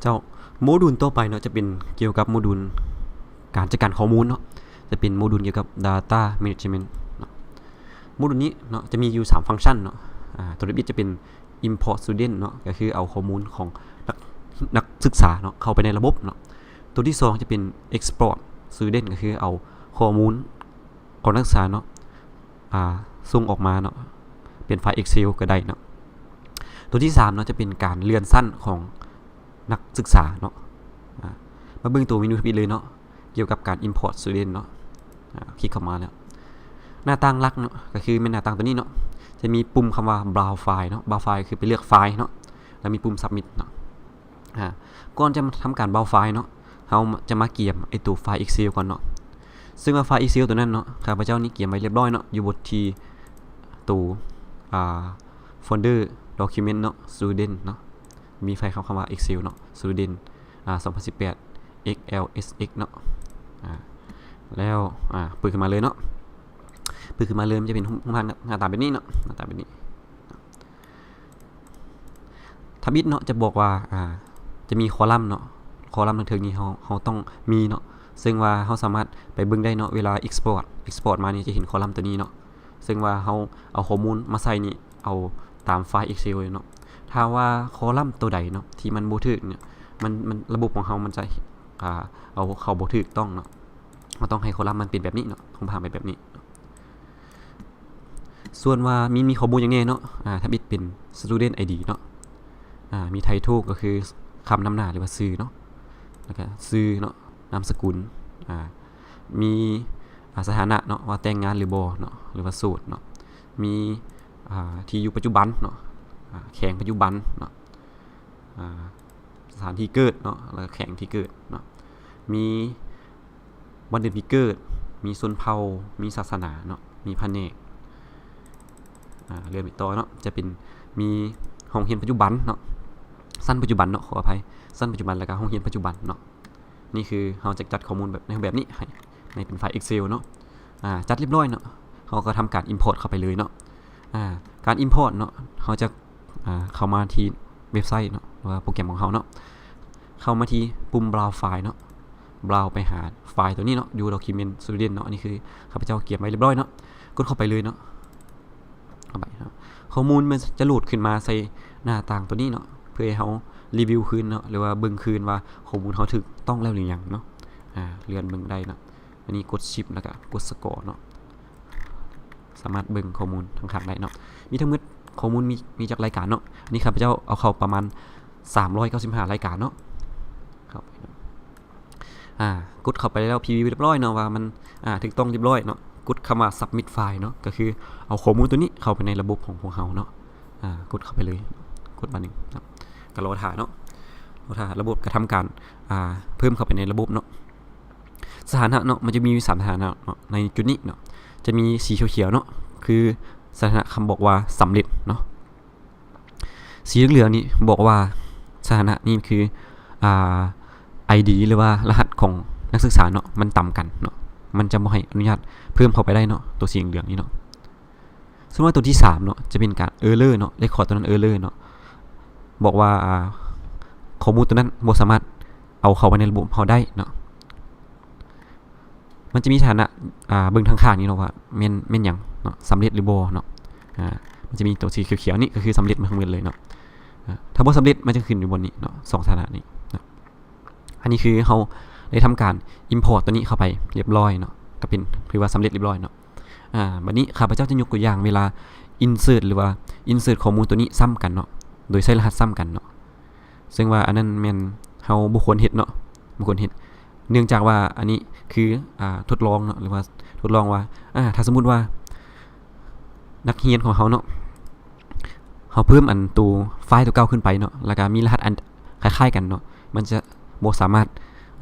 ເຈົ້າ ໂມດູນຕໍ່ໄປເນາະ ຈະເປັນກ່ຽວກັບໂມດູນການຈັດການຂໍ້ມູນເນາະ ຈະເປັນໂມດູນກ່ຽວກັບ Data Management ເນາະ. ໂມດູນນີ້ເນາະ ຈະມີຢູ່ສາມຟັງຊັນເນາະ. ອາ ຕົວທີໜຶ່ງຈະເປັນ Import Student ເນາະ ກໍຄືເອົາຂໍ້ມູນຂອງນັກ ນັກສຶກສາເນາະ ເຂົ້າໄປໃນລະບົບເນາະ. ຕົວທີສອງຈະເປັນ Export Student ກໍຄືເອົາຂໍ້ມູນຂອງນັກສຶກສາເນາະ ອາ ສົ່ງອອກມາເນາະ ເປັນໄຟລ໌ Excel ກໍໄດ້ເນາະ. ຕົວທີສາມເນາະ ຈະເປັນການເລື່ອນຊັ້ນຂອງນັກສຶກສາເນາະ. ອາ ມາເບິ່ງຕົວເມນູທຳອິດເລີຍເນາະ ກ່ຽວກັບການ Import Student ເນາະ. ອາ ຄລິກເຂົ້າມາແລ້ວ ໜ້າຕ່າງຫຼັກເນາະ ກໍຄືແມ່ນໜ້າຕ່າງຕົວນີ້ເນາະ ຈະມີປຸ່ມຄຳວ່າ Browse File ເນາະ. Browse File ຄືໄປເລືອກໄຟລ໌ເນາະ ແລ້ວມີປຸ່ມ Submit ເນາະ. ອາ ກ່ອນຈະທຳການ Browse File ເນາະ ເຮົາຈະມາກຽມໄອ້ຕົວໄຟລ໌ Excel ກ່ອນເນາະ. ເຊິ່ງວ່າໄຟລ໌ Excel ຕົວນັ້ນເນາະ ຂ້າພະເຈົ້ານີ້ກຽມໄວ້ລຽບຮ້ອຍເນາະ ຢູ່ບົດທີ່ ຕົວ ອາ Folder Document ເນາະ Student ເນາະ ມີໄຟລ໌ຄຳ ຄຳວ່າ Excel ເນາະ Student ອາ ສອງພັນສິບແປດ XLSX ເນາະ. ອາ ແລ້ວ ອາ ເປີດຂຶ້ນມາເລີຍເນາະ ເປີດຂຶ້ນມາເລີຍ ມັນຈະເປັນຮູບຮ່າງໜ້າຕາແບບນີ້ເນາະ ໜ້າຕາແບບນີ້. ທຳອິດເນາະ ຈະບອກວ່າ ອາ ຈະມີຄໍລັມເນາະ ຄໍລັມທາງເທິງນີ້ເຮົາ ເຮົາຕ້ອງມີເນາະ ເຊິ່ງວ່າເຮົາສາມາດໄປເບິ່ງໄດ້ເນາະ ເວລາ Export Export ມານີ້ຈະເຫັນຄໍລັມຕົວນີ້ເນາະ ເຊິ່ງວ່າເຮົາເອົາຂໍ້ມູນມາໃສ່ນີ້ ເອົາຕາມໄຟລ໌ Excel ເລີຍເນາະ. ຖ້າວ່າຄໍລັມຕົວໃດເນາະ ທີ່ມັນບໍ່ຖືກເນຍ ມັນ ມັນ ລະບົບຂອງເຮົາມັນຈະ ອາ ເອົາເຂົ້າບໍ່ຖືກຕ້ອງເນາະ. ເຮົາຕ້ອງໃຫ້ຄໍລັມມັນເປັນແບບນີ້ເນາະ ຮູບຮ່າງເປັນແບບນີ້ເນາະ. ສ່ວນວ່າມີ ມີຂໍ້ມູນຫຍັງແດ່ເນາະ ອາ ທຳອິດເປັນ Student ID ເນາະ. ອາ ມີ Title ກໍຄືຄຳນຳໜ້າ ຫຼືວ່າຊື່ເນາະ ແລ້ວກະຊື່ເນາະ ນາມສະກຸນ ອາ ມີ ອາ ສະຖານະເນາະ ວ່າແຕ່ງງານຫຼືບໍ່ເນາະ ຫຼືວ່າໂສດເນາະ. ມີ ອາ ທີ່ຢູ່ປັດຈຸບັນເນາະ ອາ ແຂວງປັດຈຸບັນເນາະ ອາ ສະຖານທີ່ເກີດເນາະ ແລ້ວກະແຂວງທີ່ເກີດເນາະ. ມີ ວັນເດືອນປີເກີດ ມີຊົນເຜົ່າ ມີສາສະໜາເນາະ ມີພະແນກ ອາ ເລື່ອນໄປຕໍ່ເນາະ ຈະເປັນ ມີຫ້ອງຮຽນປັດຈຸບັນເນາະ ຊັ້ນປັດຈຸບັນເນາະ ຂໍອະໄພ ຊັ້ນປັດຈຸບັນ ແລ້ວກະຫ້ອງຮຽນປັດຈຸບັນເນາະ. ນີ້ຄືເຮົາຈະຈັດຂໍ້ມູນແບບ ໃນຮູບແບບນີ້ ໃຫ້ ໃຫ້ເປັນໄຟລ໌ Excel ເນາະ. ອາ ຈັດລຽບຮ້ອຍເນາະ ເຮົາກໍທຳການ Import ເຂົ້າໄປເລີຍເນາະ. ອາ ການ Import ເນາະ ເຮົາຈະ ອາ ເຂົ້າມາທີ່ເວັບໄຊເນາະ ຫຼືວ່າໂປຣແກຣມຂອງເຮົາເນາະ ເຂົ້າມາທີ່ປຸ່ມ Browse File ເນາະ Browse ໄປຫາໄຟລ໌ຕົວນີ້ເນາະ New Document Student ເນາະ. ອັນນີ້ຄືຂ້າພະເຈົ້າກຽມໄວ້ລຽບຮ້ອຍເນາະ ກົດເຂົ້າໄປເລີຍເນາະ ເຂົ້າໄປເນາະ. ຂໍ້ມູນມັນຈະໂຫຼດຂຶ້ນມາໃສ່ໜ້າຕ່າງຕົວນີ້ເນາະ ເພື່ອໃຫ້ເຮົາຣີວິວຄືນເນາະ ຫຼືວ່າເບິ່ງຄືນວ່າຂໍ້ມູນເຮົາຖືກຕ້ອງແລ້ວຫຼືຍັງເນາະ. ອາ ເລື່ອນເບິ່ງໄດ້ເນາະ. ອັນນີ້ກົດ Shift ແລ້ວກະກົດ Scroll ເນາະ ສາມາດເບິ່ງຂໍ້ມູນທາງຂ້າງໄດ້ເນາະ. ມີທັງໝົດ ຂໍ້ມູນມີ ມີຈັກລາຍການເນາະ. ອັນນີ້ຂ້າພະເຈົ້າເອົາເຂົ້າປະມານສາມຮ້ອຍເກົ້າສິບຫ້າລາຍການເນາະ. ເຂົ້າໄປເນາະ ອາ ກົດເຂົ້າໄປແລ້ວ Preview ລຽບຮ້ອຍເນາະ ວ່າມັນ ອາ ຖືກຕ້ອງລຽບຮ້ອຍເນາະ. ກົດຄຳວ່າ Submit File ເນາະ ກໍຄືເອົາຂໍ້ມູນຕົວນີ້ເຂົ້າໄປໃນລະບົບຂອງພວກເຮົາເນາະ. ອາ ກົດເຂົ້າໄປເລີຍ ກົດບາດໜຶ່ງເນາະ ກໍລໍຖ້າເນາະ ລໍຖ້າລະບົບກະທຳການ ອາ ເພີ່ມເຂົ້າໄປໃນລະບົບເນາະ. ສະຖານະເນາະ ມັນຈະມີຢູ່ສາມສະຖານະເນາະ ໃນຈຸດນີ້ເນາະ. ຈະມີສີຂຽວໆເນາະ ຄືສະຖານະຄຳບອກວ່າສຳເລັດເນາະ. ສີເຫຼືອງໆນີ້ບອກວ່າສະຖານະນີ້ຄື ອາ ID ຫຼືວ່າລະຫັດຂອງນັກສຶກສາເນາະ ມັນຕ່ຳກັນເນາະ ມັນຈະບໍ່ໃຫ້ອະນຸຍາດເພີ່ມເຂົ້າໄປໄດ້ເນາະ ຕົວສີເຫຼືອງໆນີ້ເນາະ. ສ່ວນວ່າຕົວທີສາມເນາະ ຈະເປັນການ Error ເນາະ Record ຕົວນັ້ນ Error ເນາະ ບອກວ່າ ອາ ຂໍ້ມູນຕົວນັ້ນບໍ່ສາມາດເອົາເຂົ້າໄປໃນລະບົບເຮົາໄດ້ເນາະ. ມັນຈະມີສະຖານະ ອາ ເບິ່ງທາງຂ້າງນີ້ເນາະ ວ່າແມ່ນ ແມ່ນຫຍັງເນາະ ສຳເລັດຫຼືບໍ່ເນາະ. ອາ ມັນຈະມີຕົວສີຂຽວໆນີ້ ກໍຄືສຳເລັດໝົດທັງໝົດເລີຍເນາະ. ອາ ຖ້າບໍ່ສຳເລັດ ມັນຈະຂຶ້ນຢູ່ບ່ອນນີ້ເນາະ ສອງສະຖານະນີ້ເນາະ. ອັນນີ້ຄືເຮົາໄດ້ທຳການ Import ຕົວນີ້ເຂົ້າໄປລຽບຮ້ອຍເນາະ ກໍເປັນ ຖືວ່າສຳເລັດລຽບຮ້ອຍເນາະ. ອາ ບັດນີ້ຂ້າພະເຈົ້າຈະຍົກຕົວຢ່າງເວລາ Insert ຫຼືວ່າ Insert ຂໍ້ມູນຕົວນີ້ຊ້ຳກັນເນາະ ໂດຍໃຊ້ລະຫັດຊ້ຳກັນເນາະ. ເຊິ່ງວ່າອັນນັ້ນແມ່ນເຮົາບໍ່ຄວນເຮັດເນາະ ບໍ່ຄວນເຮັດ ເນື່ອງຈາກວ່າອັນນີ້ຄື ອາ ທົດລອງເນາະ ຫຼືວ່າທົດລອງວ່າ ອາ ຖ້າສົມມຸດວ່ານັກຮຽນຂອງເຮົາເນາະ ເຮົາເພີ່ມອັນໂຕໄຟລ໌ຕົວເກົ່າຂຶ້ນໄປເນາະ ແລ້ວກະມີລະຫັດອັນຄ້າຍໆກັນເນາະ ມັນຈະບໍ່ສາມາດ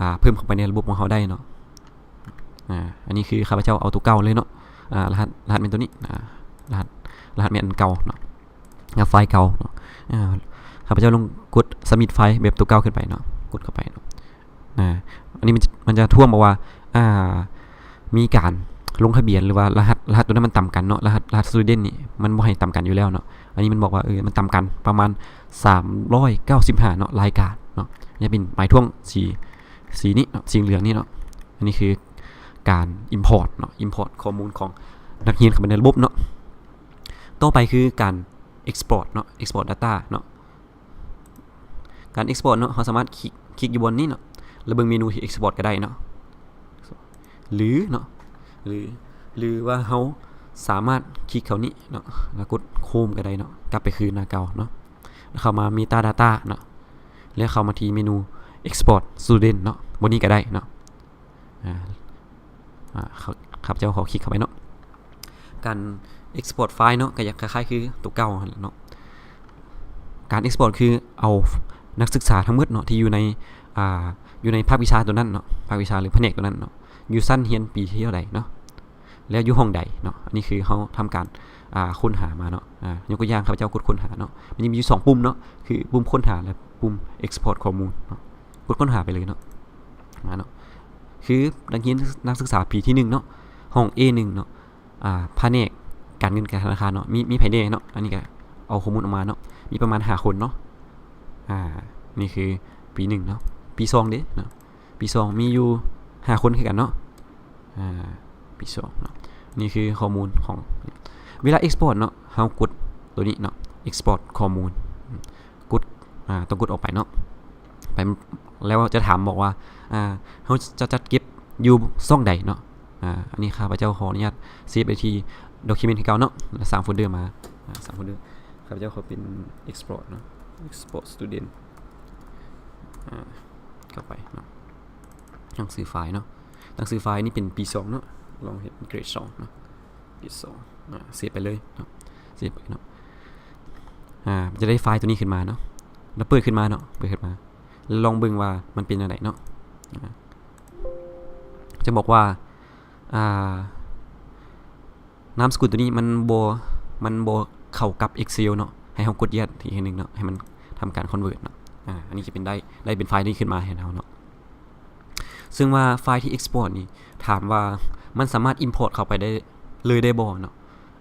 ອາ ເພີ່ມເຂົ້າໄປໃນລະບົບຂອງເຮົາໄດ້ເນາະ. ອາ ອັນນີ້ຄືຂ້າພະເຈົ້າເອົາຕົວເກົ່າເລີຍເນາະ ອາ ລະຫັດ ລະຫັດແມ່ນຕົວນີ້ ອາ ລະຫັດ ລະຫັດແມ່ນອັນເກົ່າເນາະ ອາ ໄຟລ໌ເກົ່າເນາະ. ອາ ຂ້າພະເຈົ້າລົງກົດ Submit File ແບບຕົວເກົ່າຂຶ້ນໄປເນາະ ກົດເຂົ້າໄປເນາະ. ອາ ອັນນີ້ມັນ ມັນຈະທວງບອກວ່າ ອາ ມີການລົງທະບຽນ ຫຼືວ່າລະຫັດ ລະຫັດຕົວນັ້ນມັນຕ່ຳກັນເນາະ ລະຫັດ ລະຫັດ Student ນີ້ມັນບໍ່ໃຫ້ຕ່ຳກັນຢູ່ແລ້ວເນາະ. ອັນນີ້ມັນບອກວ່າ ເອີ ມັນຕ່ຳກັນປະມານສາມຮ້ອຍເກົ້າສິບຫ້າເນາະ ລາຍການເນາະ. ຈະເປັນໝາຍຖ້ວງສີ ສີນີ້ເນາະ ສີເຫຼືອງນີ້ເນາະ. ອັນນີ້ຄືການ import ເນາະ import ຂໍ້ມູນຂອງນັກຮຽນເຂົ້າໄປໃນລະບົບເນາະ. ຕໍ່ໄປຄືການ export ເນາະ export data ເນາະ. ການ export ເນາະ ເຮົາສາມາດຄລິກ ຄລິກຢູ່ບ່ອນນີ້ເນາະ ແລ້ວເບິ່ງເມນູທີ່ export ກໍໄດ້ເນາະ ຫຼື ເນາະ ຫຼື ຫຼືວ່າເຮົາສາມາດຄລິກເຂົ້ານີ້ເນາະ ແລ້ວກົດ Chrome ກໍໄດ້ເນາະ ກັບໄປຄືນໜ້າເກົ່າເນາະ. ເຂົ້າມາ Metadata ເນາະ ແລ້ວເຂົ້າມາທີ່ເມນູ Export Student ເນາະ ບ່ອນນີ້ກໍໄດ້ເນາະ. ອາ ອາ ຂ້າພະເຈົ້າຂໍຄລິກເຂົ້າໄປເນາະ. ການ export ໄຟລ໌ເນາະ ກໍຈະຄ້າຍໆຄືຕົວເກົ່າຫັ້ນແຫຼະເນາະ. ການ export ຄືເອົານັກສຶກສາທັງໝົດເນາະ ທີ່ຢູ່ໃນ ອາ ຢູ່ໃນພາກວິຊາຕົວນັ້ນເນາະ ພາກວິຊາ ຫຼື ພະແນກຕົວນັ້ນເນາະ ຢູ່ຊັ້ນຮຽນປີທີ່ເທົ່າໃດເນາະ ແລ້ວຢູ່ຫ້ອງໃດເນາະ. ອັນນີ້ຄືເຮົາທຳການ ອາ ຄົ້ນຫາມາເນາະ. ອາ ຍົກຕົວຢ່າງ ຂ້າພະເຈົ້າກົດຄົ້ນຫາເນາະ ມັນຈະມີຢູ່ສອງປຸ່ມເນາະ ຄືປຸ່ມຄົ້ນຫາ ແລະ ປຸ່ມ export ຂໍ້ມູນເນາະ. ກົດຄົ້ນຫາໄປເລີຍເນາະ ມາເນາະ. ຄືນັກຮຽນ ນັກສຶກສາປີທີໜຶ່ງເນາະ ຫ້ອງ ເອໜຶ່ງເນາະ ອາ ພະແນກການເງິນການທະນາຄານເນາະ ມີ ມີໃຜແດ່ເນາະ. ອັນນີ້ກໍເອົາຂໍ້ມູນອອກມາເນາະ ມີປະມານຫ້າຄົນເນາະ. ອາ ນີ້ຄືປີໜຶ່ງເນາະ. ປີສອງເດເນາະ ປີສອງມີຢູ່ຫ້າຄົນຄືກັນເນາະ. ອາ ປີສອງເນາະ. ນີ້ຄືຂໍ້ມູນຂອງ ເວລາ export ເນາະ ເຮົາກົດຕົວນີ້ເນາະ export ຂໍ້ມູນ ກົດ ອາ ຕ້ອງກົດອອກໄປເນາະ ໄປ ແລ້ວຈະຖາມບອກວ່າ ອາ ເຮົາຈະຈັດເກັບຢູ່ຊ່ອງໃດເນາະ. ອາ ອັນນີ້ຂ້າພະເຈົ້າຂໍອະນຸຍາດເຊຟໄວ້ທີ່ document ຄືເກົ່າເນາະ ແລ້ວສ້າງໂຟນເດີມາ ອາ ສ້າງໂຟນເດີ. ຂ້າພະເຈົ້າຂໍເປັນ export ເນາະ export student ອາ ເຂົ້າໄປເນາະ ໜັງສືໄຟລ໌ເນາະ ໜັງສືໄຟລ໌ນີ້ເປັນປີສອງເນາະ ລອງເຮັດເກຣດສອງເນາະ ປີສອງ ອາ ເຊຟໄປເລີຍເນາະ ເຊຟໄປເນາະ. ອາ ຈະໄດ້ໄຟລ໌ຕົວນີ້ຂຶ້ນມາເນາະ ແລ້ວເປີດຂຶ້ນມາເນາະ ເປີດຂຶ້ນມາ ແລ້ວລອງເບິ່ງວ່າມັນເປັນແນວໃດເນາະ. ອາ ຈະບອກວ່າ ອາ ນາມສະກຸນຕົວນີ້ມັນບໍ່ ມັນບໍ່ເຂົ້າກັບ Excel ເນາະ ໃຫ້ເຮົາກົດແຍກອີກເທື່ອໜຶ່ງເນາະ ໃຫ້ມັນທຳການ convert ເນາະ. ອາ ອັນນີ້ຈະເປັນໄດ້ ໄດ້ເປັນໄຟລ໌ນີ້ຂຶ້ນມາໃຫ້ເຮົາເນາະ. ເຊິ່ງວ່າໄຟລ໌ທີ່ export ນີ້ ຖາມວ່າມັນສາມາດ import ເຂົ້າໄປໄດ້ເລີຍໄດ້ບໍ່ເນາະ?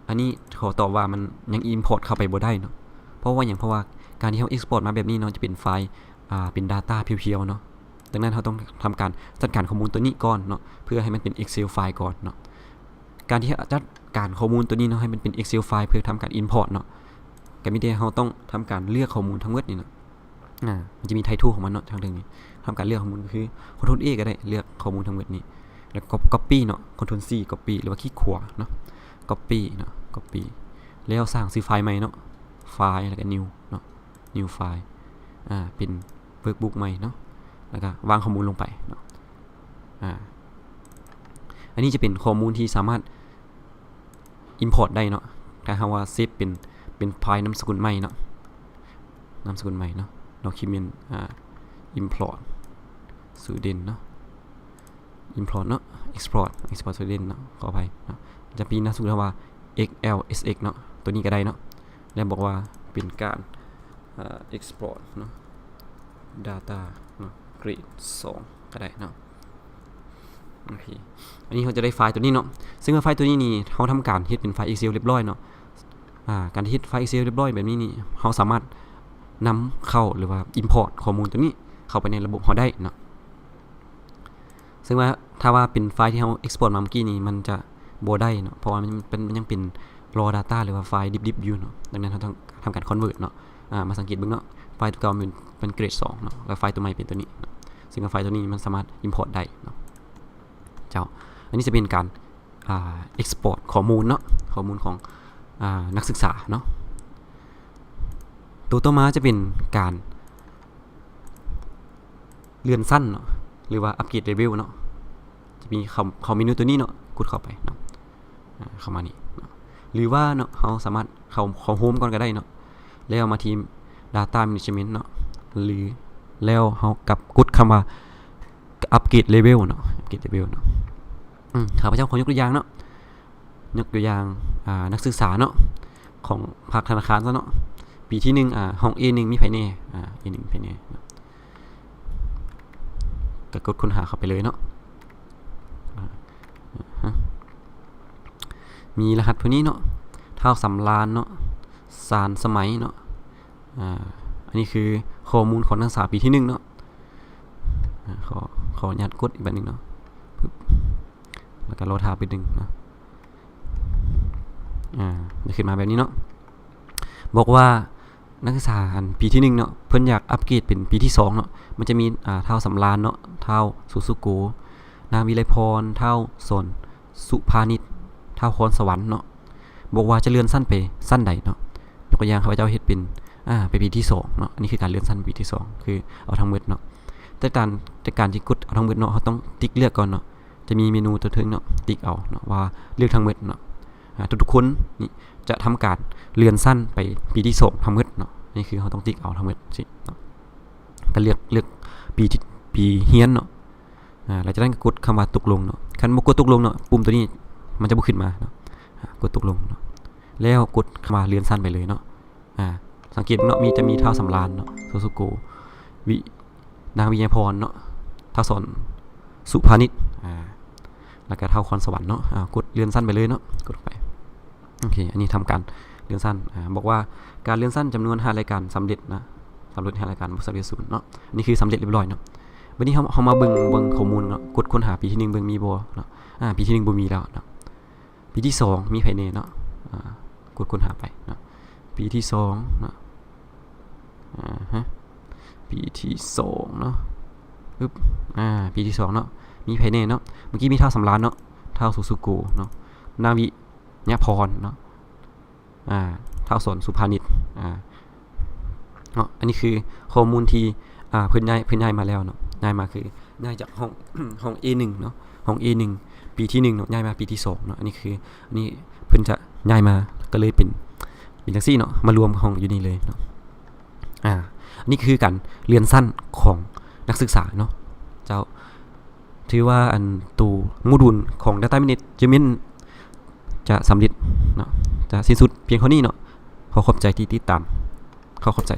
ອັນນີ້ຂໍຕອບວ່າມັນຍັງ import ເຂົ້າໄປບໍ່ໄດ້ເນາະ. ເພາະວ່າຫຍັງ? ເພາະວ່າການທີ່ເຮົາ export ມາແບບນີ້ເນາະ ຈະເປັນໄຟລ໌ ອາ ເປັນ data ພຽວໆເນາະ. ດັ່ງນັ້ນເຮົາຕ້ອງທຳການຈັດການຂໍ້ມູນຕົວນີ້ກ່ອນເນາະ ເພື່ອໃຫ້ມັນເປັນ Excel ໄຟລ໌ກ່ອນເນາະ. ການທີ່ຈະຈັດການຂໍ້ມູນຕົວນີ້ເນາະ ໃຫ້ມັນເປັນ Excel ໄຟລ໌ ເພື່ອທຳການ import ເນາະ ກໍມີແຕ່ເຮົາຕ້ອງທຳການເລືອກຂໍ້ມູນທັງໝົດນີ້ເນາະ. ອາ ມັນຈະມີ title ຂອງມັນເນາະ ທາງເທິງນີ້ ທຳການເລືອກຂໍ້ມູນກໍຄື control A ກໍໄດ້ ເລືອກຂໍ້ມູນທັງໝົດນີ້ ແລ້ວກໍ copy ເນາະ control C copy ຫຼືວ່າຄລິກຂວາເນາະ copy ເນາະ copy ແລ້ວສ້າງຊື່ໄຟລ໌ໃໝ່ເນາະ file ແລ້ວກໍ new ເນາະ new file ອາ ເປັນ workbook ໃໝ່ເນາະ ແລ້ວກໍວາງຂໍ້ມູນລົງໄປເນາະ. ອາ ອັນນີ້ຈະເປັນຂໍ້ມູນທີ່ສາມາດ import ໄດ້ເນາະ ຖ້າຫາກວ່າເຊຟເປັນ ເປັນໄຟລ໌ນາມສະກຸນໃໝ່ເນາະ ນາມສະກຸນໃໝ່ເນາະ document ອາ import student ເນາະ import ເນາະ export export student ເນາະ ຂໍອະໄພເນາະ. ຈະມີນາມສະກຸນວ່າ X L S X ເນາະ ຕົວນີ້ກໍໄດ້ເນາະ ແລ້ວບອກວ່າເປັນການ ອາ export ເນາະ data ເນາະ ເກຣດສອງກໍໄດ້ເນາະ. ໂອເຄ ອັນນີ້ເຮົາຈະໄດ້ໄຟລ໌ຕົວນີ້ເນາະ ເຊິ່ງວ່າໄຟລ໌ຕົວນີ້ນີ້ເຮົາທຳການເຮັດເປັນໄຟລ໌ Excel ຮຽບຮ້ອຍເນາະ. ອາ ການທີ່ເຮັດໄຟລ໌ Excel ຮຽບຮ້ອຍແບບນີ້ນີ້ ເຮົາສາມາດນຳເຂົ້າ ຫຼືວ່າ import ຂໍ້ມູນຕົວນີ້ເຂົ້າໄປໃນລະບົບເຮົາໄດ້ເນາະ. ເຊິ່ງວ່າຖ້າວ່າເປັນໄຟລ໌ທີ່ເຮົາ export ມາເມື່ອກີ້ນີ້ ມັນຈະບໍ່ໄດ້ເນາະ ເພາະວ່າມັນເປັນ ມັນຍັງເປັນ raw data ຫຼືວ່າໄຟລ໌ດິບໆຢູ່ເນາະ. ດັ່ງນັ້ນເຮົາຕ້ອງທຳການ convert ເນາະ. ອາ ມາສັງເກດເບິ່ງເນາະ ໄຟລ໌ຕົວເກົ່າແມ່ນ ແມ່ນເກຣດສອງເນາະ ແລ້ວໄຟລ໌ຕົວໃໝ່ເປັນຕົວນີ້ເນາະ ເຊິ່ງວ່າໄຟລ໌ຕົວນີ້ມັນສາມາດ import ໄດ້ເນາະ. ເຈົ້າ ອັນນີ້ຈະເປັນການ ອາ export ຂໍ້ມູນເນາະ ຂໍ້ມູນຂອງ ອາ ນັກສຶກສາເນາະ. ຕົວຕໍ່ມາຈະເປັນການເລື່ອນຊັ້ນເນາະ ຫຼືວ່າ upgrade level ເນາະ. ຈະມີເຂົ້າ ເຂົ້າເມນູຕົວນີ້ເນາະ ກົດເຂົ້າໄປເນາະ ອາ ເຂົ້າມານີ້ເນາະ ຫຼືວ່າເນາະ ເຮົາສາມາດເຂົ້າ ເຂົ້າ Home ກ່ອນກໍໄດ້ເນາະ ແລ້ວມາທີ່ Data Management ເນາະ ຫຼື ແລ້ວເຮົາກັບກົດຄຳວ່າ upgrade level ເນາະ upgrade level ເນາະ. ອືມ ຂ້າພະເຈົ້າຂໍຍົກຕົວຢ່າງເນາະ ຍົກຕົວຢ່າງ ອາ ນັກສຶກສາເນາະ ຂອງພາກທະນາຄານຊະເນາະ ປີທີໜຶ່ງ ອາ ຫ້ອງ ເອໜຶ່ງ ມີໃຜແດ່ ອາ ເອໜຶ່ງ ມີໃຜແດ່ເນາະ ກໍກົດຄົ້ນຫາເຂົ້າໄປເລີຍເນາະ. ມີລະຫັດຜູ້ນີ້ເນາະ ທ້າວສຳລານເນາະ ຊານສະໄໝເນາະ. ອາ ອັນນີ້ຄືຂໍ້ມູນຂອງນັກສຶກສາປີທີໜຶ່ງເນາະ ອາ ຂໍ ຂໍອະນຸຍາດກົດອີກບາດໜຶ່ງເນາະ ປຶບ ແລ້ວກໍລໍຖ້າແປັບໜຶ່ງເນາະ ອາ ຈະຂຶ້ນມາແບບນີ້ເນາະ ບອກວ່າ ນັກສຶກສາອັນປີທີໜຶ່ງເນາະ ເພິ່ນຢາກອັບເກຣດເປັນປີທີສອງເນາະ ມັນຈະມີ ອາ ທ້າວສຳລານເນາະ ທ້າວ ໂຊສຸໂກ ນາງວິໄລພອນ ທ້າວ ສອນ ສຸພານິດ ທ້າວ ຄອນສະຫວັນເນາະ ບອກວ່າຈະເລື່ອນຊັ້ນໄປຊັ້ນໃດເນາະ ຍົກຕົວຢ່າງ ຂ້າພະເຈົ້າເຮັດເປັນ ອາ ໄປປີທີສອງເນາະ ອັນນີ້ຄືການເລື່ອນຊັ້ນໄປປີທີສອງ ຄືເອົາທັງໝົດເນາະ ແຕ່ການ ແຕ່ການທີ່ກົດເອົາທັງໝົດເນາະ ເຮົາຕ້ອງຕິກເລືອກກ່ອນເນາະ ຈະມີເມນູຕົວເທິງເນາະ ຕິກເອົາເນາະ ວ່າເລືອກທັງໝົດເນາະ ອາ ທຸກໆຄົນນີ້ຈະທຳການເລື່ອນຊັ້ນໄປປີທີສອງທັງໝົດເນາະ ນີ້ຄືເຮົາຕ້ອງຕິກເອົາທັງໝົດຊີ້ເນາະ ກໍເລືອກ ເລືອກປີທີ່ ປີຮຽນເນາະ ອາ ຫຼັງຈາກນັ້ນກໍກົດຄຳວ່າຕົກລົງເນາະ ຄັນບໍ່ກົດຕົກລົງເນາະ ປຸ່ມຕົວນີ້ມັນຈະບໍ່ຂຶ້ນມາເນາະ ອາ ກົດຕົກລົງເນາະ ແລ້ວກົດຄຳວ່າເລື່ອນຊັ້ນໄປເລີຍເນາະ ອາ ສັງເກດເນາະ ມີ ຈະມີທ້າວສຳລານເນາະ ໂຊສຸໂກ ວິ ນາງວິໄລພອນເນາະ ທ້າວ ສອນ ສຸພານິດ ອາ ແລ້ວກໍທ້າວ ຄອນສະຫວັນເນາະ ອາ ກົດເລື່ອນຊັ້ນໄປເລີຍເນາະ ກົດໄປ ໂອເຄ ອັນນີ້ທຳການເລື່ອນຊັ້ນ ອາ ບອກວ່າການເລື່ອນຊັ້ນຈຳນວນຫ້າລາຍການສຳເລັດນະ ສຳເລັດຫ້າລາຍການ ບໍ່ສຳເລັດສູນເນາະ ອັນນີ້ຄືສຳເລັດຮຽບຮ້ອຍເນາະ ບັດນີ້ເຮົາ ເຮົາມາເບິ່ງ ເບິ່ງຂໍ້ມູນເນາະ ກົດຄົ້ນຫາປີທີໜຶ່ງເບິ່ງມີບໍ່ເນາະ ອາ ປີທີໜຶ່ງບໍ່ມີແລ້ວເນາະ ປີທີສອງມີໃຜແດ່ເນາະ ອາ ກົດຄົ້ນຫາໄປເນາະ ປີທີສອງເນາະ ອາຮະ ປີທີສອງເນາະ ປຶບ ອາ ປີທີສອງເນາະ ມີໃຜແດ່ເນາະ ເມື່ອກີ້ມີທ້າວສຳລານເນາະ ທ້າວ ໂຊສຸໂກ ເນາະ ນາງວິໄລຍະພອນເນາະ ອາ ທ້າວ ສອນ ສຸພານິດ ອາ ເນາະ ອັນນີ້ຄືຂໍ້ມູນທີ່ ອາ ເພິ່ນຍ້າຍ ເພິ່ນຍ້າຍມາແລ້ວເນາະ ຍ້າຍມາຄືຍ້າຍຈາກຫ້ອງ ຫ້ອງເອໜຶ່ງເນາະ ຫ້ອງເອໜຶ່ງ ປີທີໜຶ່ງເນາະ ຍ້າຍມາປີທີສອງເນາະ ອັນນີ້ຄື ອັນນີ້ເພິ່ນຈະຍ້າຍມາ ກໍເລີຍເປັນ ເປັນຈັ່ງຊີ້ເນາະ ມາລວມຫ້ອງຢູ່ນີ້ເລີຍເນາະ ອາ ອັນນີ້ຄືການເລື່ອນຊັ້ນຂອງນັກສຶກສາເນາະ ເຈົ້າ ຖືວ່າອັນໂຕໂມດູນຂອງ Data Management ຈະສຳເລັດເນາະ ຈະສິ້ນສຸດພຽງເທົ່ານີ້ເນາະ ຂໍຂອບໃຈທີ່ຕິດຕາມ ຂໍຂອບໃຈ.